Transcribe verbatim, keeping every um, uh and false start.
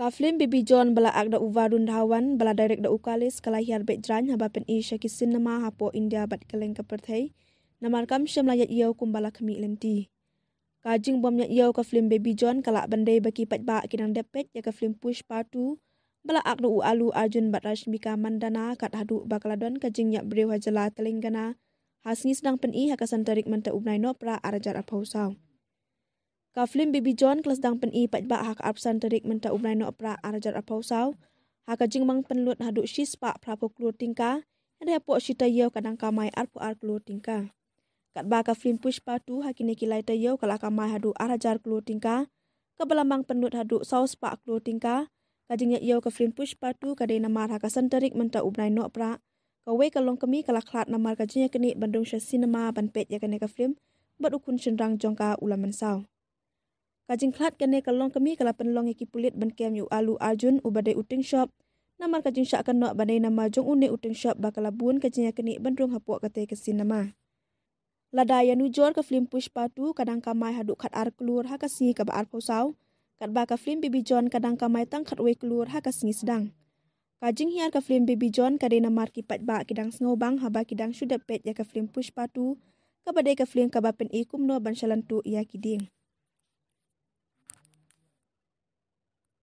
Ka film Baby John ba la ak da u Varun Dhawan, ba la direct da u Kalis, ka la hiar beit jrang haba pyni sha ki cinema hapoh India bad kylleng ka pyrthei, namar kam shym la ïaid ïew kumba la khmih lynti. Ka jingbym ïaid ïew ka film Baby John ka lah ban dei ba ki paidbah ki dang dep peit ïa ka film Pushpa two ba la ak da u Allu Arjun bad Rashmika Mandanna, kat haduh ba ka la don ka jingïap briew ha jylla Telangana ha sngi sdang pyni ha ka san tarik mynta u bnai Nohprah ar hajar arphew saw. Ka film Baby John ka la sdang pyni paidbah ha ka arphew san tarik mynta u bnai Nohprah ar hajar arphew saw ha ka jingmang pynlut haduh shispah phraphew klur tyngka, hynrei hapoh shi taïew ka dang kamai arphew ar klur tyngka. Katba ka film Pushpa two ha kine ki lai taïew ka la kamai haduh ar hajar klur tyngka, kaba la mang pynlut haduh saw spah klur tyngka. Ka jingïaid ïew ka film Pushpa two ka dei namar ha ka san tarik mynta u bnai Nohprah kawei ka longkmie ka la khlad namar ka jingïaknieh ban rung sha cinema ban peit ïa kane ka film bad u khun shynrang jong ka u la mynsaw. Ka jingkhlad kane ka longkmie ka la pynlong ïa ki pulit ban kem ïa u Allu Arjun uba dei u tyngshop namar ka jingshah kynnoh ba dei namar jong une u tyngshop ba ka la bun ka jingïaknieh ban rung hapoh katei ka cinema. Lada ïanujor ka film Pushpa two ka dang kamai haduh khat ar klur ha ka sngi kaba arphew saw, katba ka film Baby John ka dang kamai tang khatwei klur ha ka sngi sdang. Ka jinghiar ka film Baby John ka dei namar ki paidbah ki dang sngewbang haba ki dang shu dep peit ïa ka film Pushpa two, kaba dei ka film kaba pyni kumno ban shalan tuh ïa ki dieng.